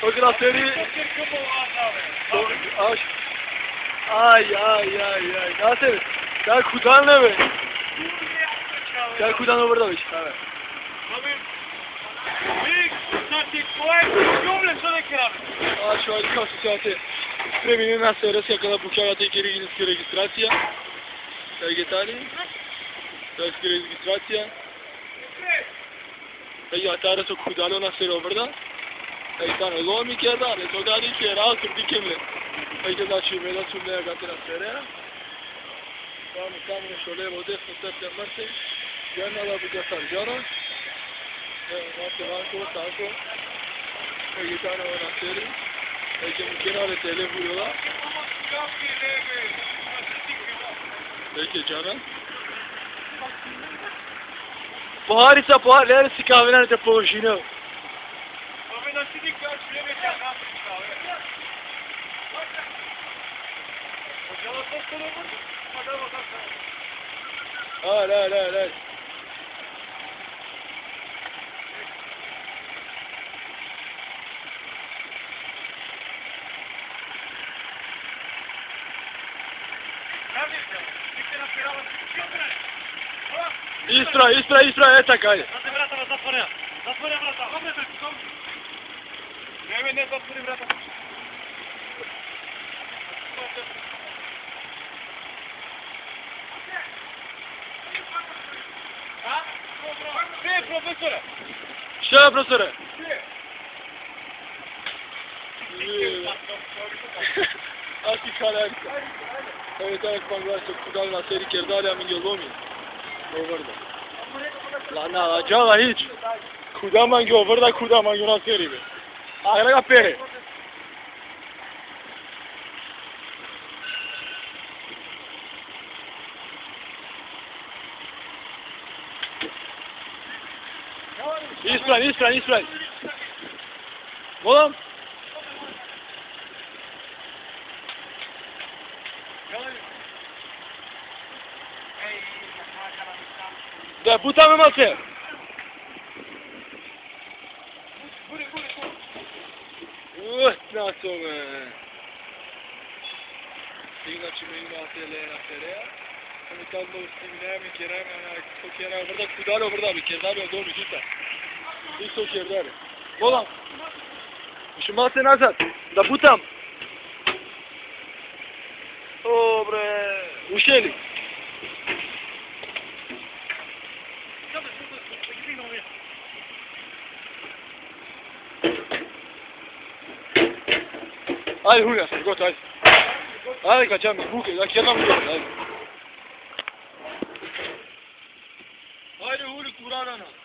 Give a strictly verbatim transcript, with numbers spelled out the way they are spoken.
Hoće Naseri. Aš. Aj, aj, aj, aj. Naseri, tak hudal neve. Tak hudal neve, brda, više. Aš, aj, kao se sjate. Spremine Naseri, kada bukjava te ki registracija. Kaj je tani? Kaj je registracija? Kaj ja tare so hudalo Naseri o brda. Kaj tano lomi kerdar, so dali kera, so dikemle. Kaj ke znači me da su me gate Naseri. Tamo, tamo nešto levo, desno, sve te mrte. Jedna da buđa sar džana. Evo, znate, vanko, tako. Kaj je tano Naseri. Kaj ke mu kera le tele vurola. Kaj ke džana. Poharica, pohar, lere si kavena te položine. Aj, aj, aj, aj. Istra, istra, istra, e, tak, ajde. Zatvori vrata, zatvori vrata. Ne, ne, zatvori vrata. Gde je, profesore? Šta je, profesore? Aki karanka. Evo, tano, pangla so hudal Naseri kerdar, amenge lomi. Ovrda. La na, la džala hič. Huda mange ovrda, huda mange Naseri be. Agra ga pere. Ispran, ispran, ispran. Molim? Da, buta me, mace. Uh, na tome. Inače me ima te le na terea. Samo tad mo stimine mi kerem, na, to kerem, vrda kudalo, vrda bi kerdar, do mi tuta. Isto kerdar. Mola. Više malo se nazad. Da butam. Dobre. Ušeli. Ajde, Hulja, sad, gotovo, ajde. Ajde, kačam, buke, da, kjedam, ajde. Ajde, Hulja, kurarana.